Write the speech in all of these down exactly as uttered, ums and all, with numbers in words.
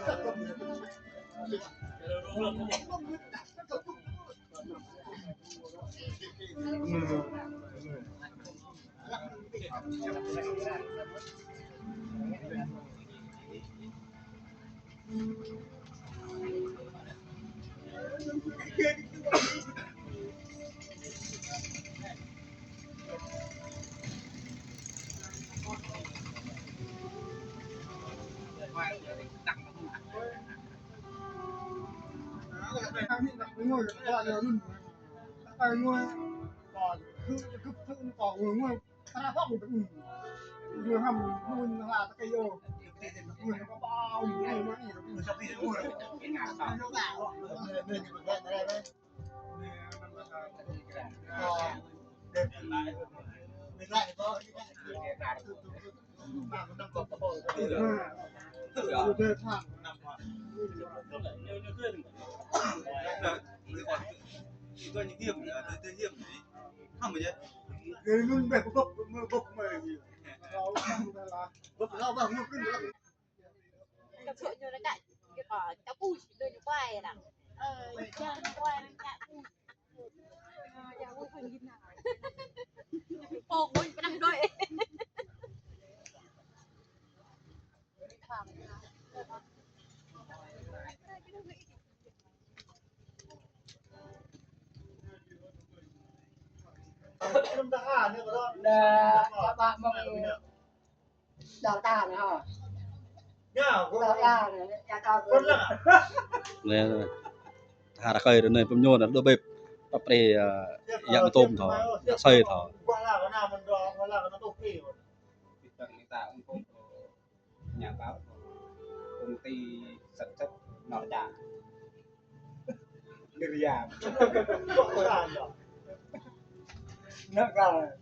Kơčŏk ñu nă kă, kơ kâo, kâo pui, ñu pui nă. Ơ, jang ñu pui nă kă. Jang pui pun gina. Pô, pun pernah doi. Nă, pă mơ̆ng Đào ta nè hả? Đào ta nè, đào ta. Nè, nè. Tha rơkơi ră anai pơmñôn ană đơ bĕp. Pap pre, ơ, yă mơtôm thâo, yă asơi thâo. Nhà báo, công ty sản xuất nọ chả. Miriam. Nă kal.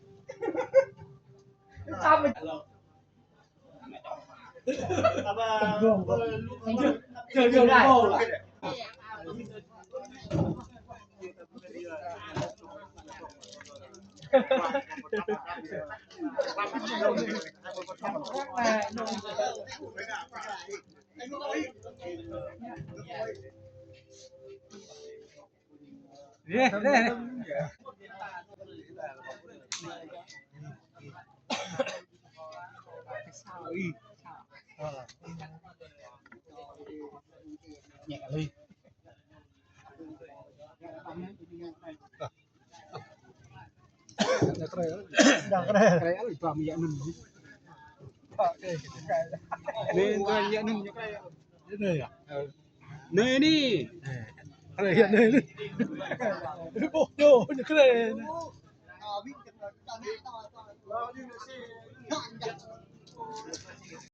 Nê ni. Nê ni. Nê ni. Bôh, yo, nê kre.